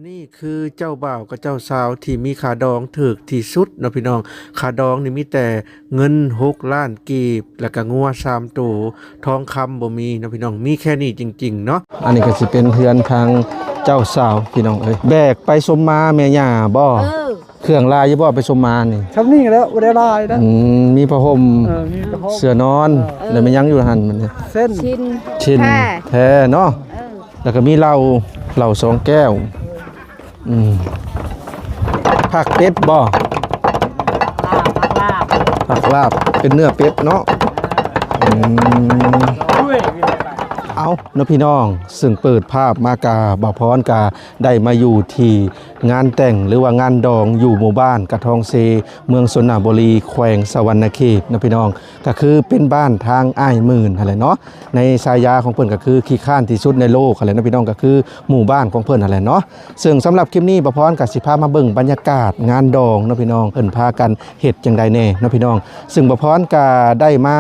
ນີ້ຄືເຈົ້າບ່າວກັບເຈົ້າສາວທີ່ມີຄ່າດອງຖືກທີ່ສຸດເນາະພີ່ນ້ອງ. ຄ່າດອງນີ້ມີແຕ່ເງິນຫົກລ້ານກີບ ແລ້ວກະງົວສາມໂຕ, ທອງຄຳບໍ່ມີເນາະພີ່ນ້ອງ, ມີແຄ່ນີ້ຈິງໆເນາະ. ອັນນີ້ກໍຊິເປັນເຮືອນທາງເຈົ້າສາວພີ່ນ້ອງເອີຍ. ແບກໄປຊົມມາແມ່ຍ່າບໍ່? ເອີ ເຄື່ອງຫຼາຍຢູ່ບໍ່ໄປຊົມມານີ້? ຊ່ຳນີ້ແຫຼະ ບໍ່ໄດ້ຫຼາຍນະ. ອືມ ມີຜ້າຫົ່ມ ເອີ ມີຜ້າຫົ່ມ ເສື້ອນອນ ເອີ ແລ້ວແມ່ນຫຍັງຢູ່ຫັ້ນ? ເສັ້ນ ຊິນ ຊິນ ແພ ແພເນາະ. ເອີ ແລ້ວກໍມີເຫຼົ້າ ເຫຼົ້າສອງແກ້ວ. ອືມ ຜັກເປັດບໍ່? ຜັກລາບ ຜັກລາບ ເປັນເນື້ອເປັດເນາະ. ອືມ ເອົາເນາະພີ່ນ້ອງ, ຊຶ່ງເປີດພາບມາກະ ບ່າວພອນກະໄດ້ມາຢູ່ທີ່ງານແຕ່ງ ຫຼືວ່າງານດອງ ຢູ່ໝູ່ບ້ານກະທອງເຊ ເມືອງຊົນນະບູລີ ແຂວງສະຫວັນນະເຂດເນາະພີ່ນ້ອງ. ກໍຄືເປັນບ້ານທາງອ້າຍໝື່ນຫັ້ນແຫຼະເນາະ. ໃນສາຍາຂອງເພິ່ນກໍຄືຂີ້ຄ້ານທີ່ສຸດໃນໂລກຫັ້ນແຫຼະເນາະພີ່ນ້ອງ, ກໍຄືໝູ່ບ້ານຂອງເພິ່ນຫັ້ນແຫຼະເນາະ. ເຊິ່ງສຳລັບຄລິບນີ້ ບ່າວພອນກໍຊິພາມາເບິ່ງບັນຍາກາດງານດອງເນາະພີ່ນ້ອງ, ເພິ່ນພາກັນເຮັດຈັ່ງໃດແດ່ເນາະພີ່ນ້ອງ. ເຊິ່ງບ່າວພອນກໍໄດ້ມາ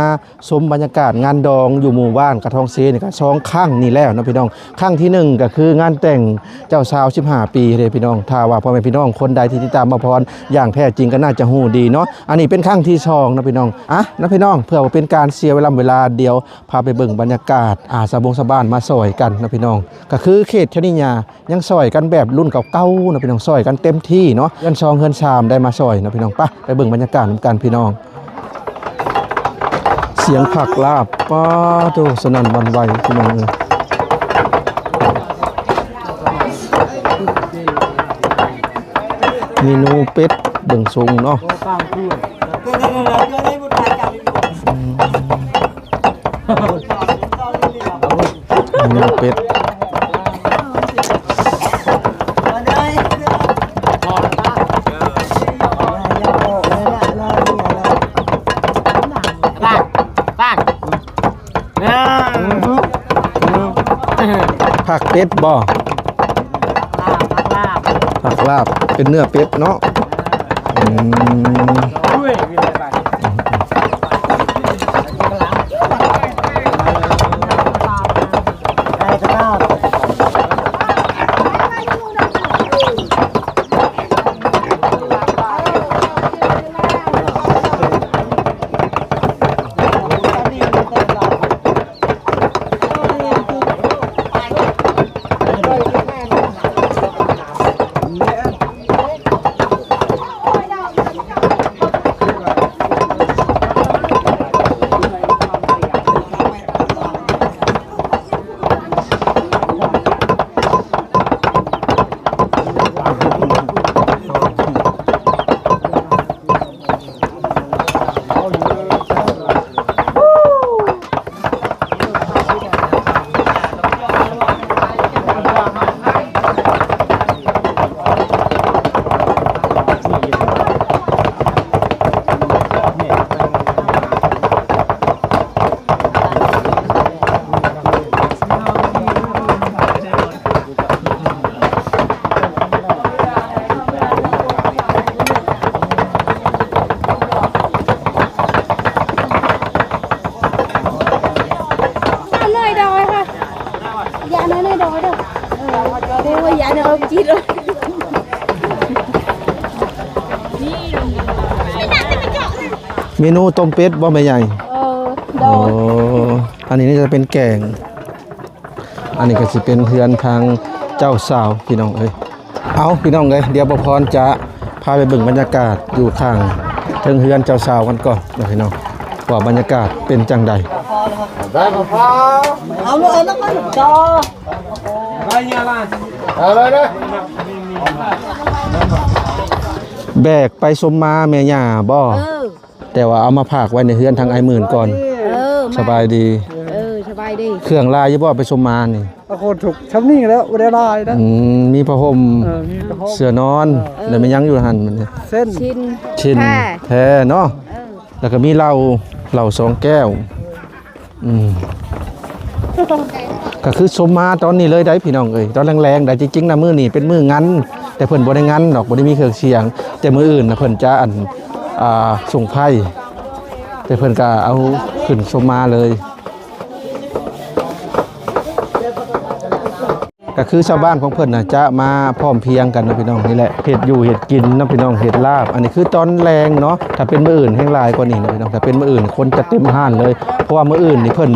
ຊົມບັນຍາກາດງານດອງຢູ່ໝູ່ບ້ານກະທອງເຊນີ້ກໍສອງຄັ້ງນີ້ແລ້ວເນາະພີ່ນ້ອງ. ຄັ້ງທີໜຶ່ງກໍຄືງານແຕ່ງເຈົ້າສາວສິບຫ້າປີເດ້ພີ່ນ້ອງ. ຖ້າວ່າພໍ່ແມ່ພີ່ນ້ອງຄົນໃດທີ່ຕິດຕາມບ່າວພອນຢ່າງແທ້ຈິງກໍໜ້າຈະຮູ້ດີເນາະ. ອັນນີ້ເປັນຄັ້ງທີສອງເນາະພີ່ນ້ອງ. ອ່ະເນາະພີ່ນ້ອງ, ເພື່ອບໍ່ເປັນການເສຍເວລາເວລາ, ດຽວພາໄປເບິ່ງບັນຍາກາດ ອາ ຊາວບົງຊາວບ້ານມາຊ່ອຍກັນເນາະພີ່ນ້ອງ. ກໍຄືເຂດຊະນິຍາ ຍັງຊ່ອຍກັນແບບລຸ້ນເກົ່າໆເນາະພີ່ນ້ອງ, ຊ່ອຍກັນເຕັມທີ່ເນາະ. ເຮືອນສອງເຮືອນສາມໄດ້ມາຊ່ອຍເນາະພີ່ນ້ອງ. ໄປ ໄປເບິ່ງບັນຍາກາດນຳກັນພີ່ນ້ອງ. ສຽງຜັກລາບ ປາໂທ້ ສະໜັ່ນຫວັ່ນໄຫວພີ່ນ້ອງເອີຍ. ເມນູເປັດເບິ່ງຊົງເນາະ. ອືມ ເມນູເປັດ. ຜັກເປັດບໍ່? ຜັກລາບ ຜັກລາບ ເປັນເນື້ອເປັດເນາະ. ອືມ. ເມນູຕົ້ມເປັດບໍ່ແມ່ໃຫຍ່? ເອີ ໂດຍ. ອໍ ອັນນີ້ນີ້ຈະເປັນແກງ. ອັນນີ້ກໍຊິເປັນເຮືອນທາງເຈົ້າສາວພີ່ນ້ອງເອີຍ. ເອົາ ພີ່ນ້ອງເອີຍ ດຽວບ່າວພອນຈະພາໄປເບິ່ງບັນຍາກາດຢູ່ຂ້າງເທິງເຮືອນເຈົ້າສາວກັນກ່ອນເນາະພີ່ນ້ອງ ວ່າບັນຍາກາດເປັນຈັ່ງໃດ. ໄດ້ບ່າວພອນ ເອົາເລີຍ ເອົາເລີຍ ໄດ້ຍາລະ ເອົາເລີຍເດີ. ແບກໄປຊົມມາແມ່ຍ່າບໍ່? ເອີ. ແຕ່ວ່າເອົາມາຝາກໄວ້ໃນເຮືອນທາງອ້າຍໝື່ນກ່ອນ. ເອີ ສະບາຍດີ. ເອີ ສະບາຍດີ. ເຄື່ອງຫຼາຍຢູ່ບໍ່ໄປຊົມມານີ້? ໂອ້ໂຫ ທຸກຊ່ຳນີ້ແຫຼະ ບໍ່ໄດ້ຫຼາຍນະ. ອືມ ມີຜ້າຫົ່ມ ເອີ ມີຜ້າຫົ່ມ ເສື້ອນອນ. ເອີ ແລ້ວແມ່ນຫຍັງຢູ່ຫັ້ນ? ເສັ້ນ ຊິນ ຊິນ ແພ ແພເນາະ. ເອີ ແລ້ວກໍມີເຫຼົ້າ ເຫຼົ້າສອງແກ້ວ. ອືມ ກໍຄືຊົມມາຕອນນີ້ເລີຍໄດ໋ພີ່ນ້ອງເອີຍ ຕອນແລງໆໄດ໋. ຈິງໆນະ ມື້ນີ້ເປັນມື້ງັນ ແຕ່ເພິ່ນບໍ່ໄດ້ງັນດອກ ບໍ່ໄດ້ມີເຄື່ອງສຽງ. ແຕ່ມື້ອື່ນນະ ເພິ່ນຈະ ອັນ ອ່າ ສົງໄຟ ແຕ່ເພິ່ນກະເອົາຂຶ້ນຊົມມາເລີຍ. ກໍ ຄືຊາວບ້ານຂອງເພິ່ນນະຈະມາພ້ອມພຽງກັນເນາະພີ່ນ້ອງ. ນີ້ແຫຼະ ເຮັດຢູ່ເຮັດກິນເນາະພີ່ນ້ອງ ເຮັດລາບ. ອັນນີ້ຄືຕອນແລງເນາະ ຖ້າເປັນມື້ອື່ນແຮງຫຼາຍກວ່ານີ້ເນາະພີ່ນ້ອງ. ຖ້າເປັນມື້ອື່ນຄົນຈະເຕັມຮ້ານເລີຍ ເພາະວ່າມື້ອື່ນນີ້ເພິ່ນ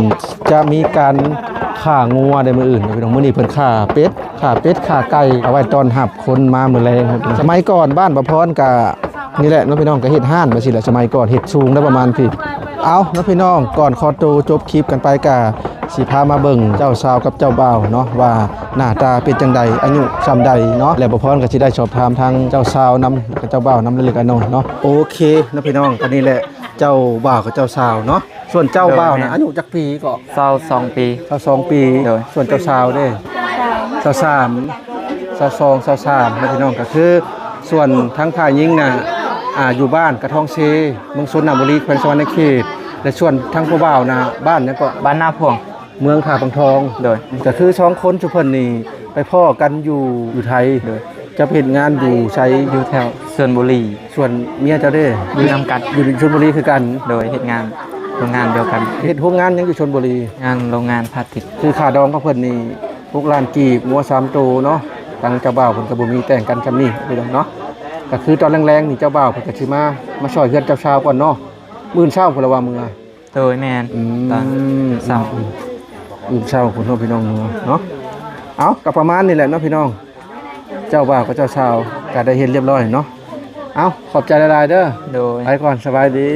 ຈະມີການຂ້າງົວເດ້ມື້ອື່ນເນາະພີ່ນ້ອງ. ມື້ນີ້ເພິ່ນຂ້າເປັດ ຂ້າເປັດຂ້າໄກ່ ເອົາໄວ້ຕ້ອນຮັບຄົນມາມື້ແລງ. ສະໄໝກ່ອນບ້ານບ່າວພອນກະ ນີ້ແຫຼະເນາະພີ່ນ້ອງ ກໍເຮັດຮ້ານໄວ້ຊີ້ແຫຼະ. ສະໄໝກ່ອນເຮັດສູງໄດ້ປະມານພີ້. ເອົາເນາະພີ່ນ້ອງ ກ່ອນຂໍໂຕຈົບຄລິບກັນໄປ ກະຊິພາມາເບິ່ງເຈົ້າສາວກັບເຈົ້າບ່າວເນາະ ວ່າໜ້າຕາເປັນຈັ່ງໃດ ອາຍຸສ່ຳໃດເນາະ. ແລະ ບ່າວພອນກໍຊິໄດ້ສອບຖາມທາງເຈົ້າສາວນຳ ແລະ ເຈົ້າບ່າວນຳເລັກໆນ້ອຍໆເນາະ. ໂອເຄເນາະພີ່ນ້ອງ ກໍນີ້ແຫຼະ ເຈົ້າບ່າວກັບເຈົ້າສາວເນາະ. ສ່ວນເຈົ້າບ່າວນະ ໂດຍ ອາຍຸຈັກປີເກາະ? ຊາວສອງປີ ຊາວສອງປີ. ໂດຍ ສ່ວນເຈົ້າສາວເດ້? ຊາວສາມ ຊາວສາມ ຊາວສອງ ຊາວສາມເນາະພີ່ນ້ອງ. ກໍຄືສ່ວນທາງຝ່າຍຍິງນະ ອ່າ ຢູ່ບ້ານກະທອງເຊ ເມືອງຊົນນະບູລີ ແຂວງສະຫວັນນະເຂດ ແລະ ສ່ວນທາງຜູ້ບ່າວນະ ບ້ານຫຍັງເກາະ? ບ້ານນາພວງ ເມືອງທ່າປາງທອງ. ໂດຍ ກໍຄືສອງຄົນຊຸເພິ່ນນີ້ໄປພໍ້ກັນຢູ່ ຢູ່ໄທ. ໂດຍ ເຈົ້າໄປເຮັດງານຢູ່ໃສ? ຢູ່ແຖວຊົນບູລີ. ສ່ວນເມຍເຈົ້າເດ້? ຢູ່ນຳກັນ ຢູ່ຊົນບູລີຄືກັນ. ໂດຍ ເຮັດງານໂຮງງານດຽວກັນ. ເຮັດໂຮງງານຫຍັງຢູ່ຊົນບູລີ? ງານໂຮງງານພາຕິກ. ຄືຄ່າດອງຂອງເພິ່ນນີ້ຫົກລ້ານກີບ ງົວສາມໂຕເນາະ. ທາງເຈົ້າບ່າວເພິ່ນກໍບໍ່ມີ ແຕ່ງກັນຊ່ຳນີ້ເນາະ. ກໍຄືຕອນແລງໆນີ້ເຈົ້າບ່າວເພິ່ນກໍຊິມາ ມາຊ່ອຍເຮືອນເຈົ້າສາວກ່ອນເນາະ. ມື້ເຊົ້າພຸ້ນລະວ່າເມືອ ໂດຍ ແມ່ນ ອືມ ຕອນເຊົ້າ ອືມ ມື້ເຊົ້າພຸ້ນເນາະພີ່ນ້ອງເນາະ. ເອົາ ກໍປະມານນີ້ແຫຼະເນາະພີ່ນ້ອງ ເຈົ້າບ່າວກັບເຈົ້າສາວກໍໄດ້ເຮັດລຽບຮ້ອຍເນາະ. ເອົາ ຂອບໃຈຫຼາຍໆເດີ. ໂດຍ ໄປກ່ອນ ສະບາຍດີ.